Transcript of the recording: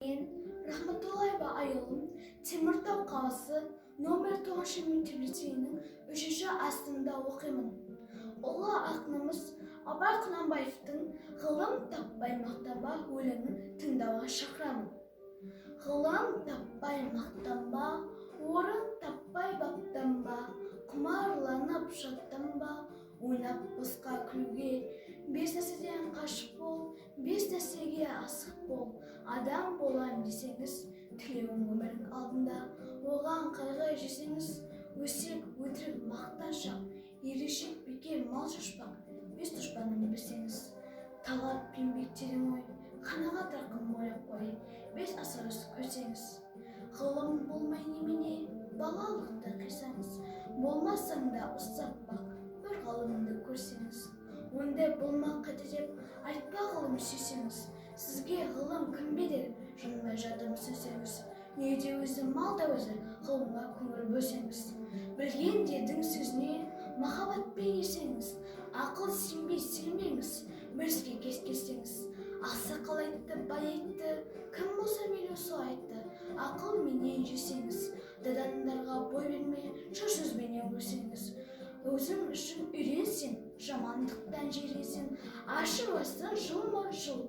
Мен, Рахматуллаева Аяулым, Теміртау қаласы номер 9 мектеп лицейінің 3 А сыныбында оқимын. Ұлы ақынымыз Абай Құнанбаевтың «Ғылым таппай мақтанба» өлеңін тыңдауға шақырамын. Ғылым таппай мақтанба, орын таппай баптанба, құмарланып шаттанба, ойнап босқа күлуге. Бес нәрседен қашық бол, бес нәрсеге асық бол. Адам болам десеңіз, тілеуің өмірдің алдында, оған қайғы жесеңіз, өсек, өтірік, мақтаншақ, еріншек, бекер мал шашпақ, бес дұшпанын білсеңіз. Талап, еңбек, терең ой, қанағат, рақым ойлап қой, бес асар іс көрсеңіз. Ғылым болмай немене, балалықты қисаңыз, болмасаң да ұстап бақ, бір ғалымды көрсеңіз. Ондай болма қате деп айтпа ғылым сүйсеңіз, сізге ғылым кім берер, жанбай жатып сөзсеңіз. Дүние де өзі, мал да өзі, ғылымға көңіл бөлсеңіз. Білгендердің сөзіне махаббатпен ерсеңіз, ақыл сенбей сенбеңіз, бір іске кез келсеңіз. Ақсақал айтты, бай айтты, кім болса мейлі сол айтты, ақыл менен жесеңіз. Дадандарға бой бермей, шын сөзбенен өлсеңіз. Өзің үшін үйренсең, жамандықтан жиренсең, ашып алсаң жылма жыл.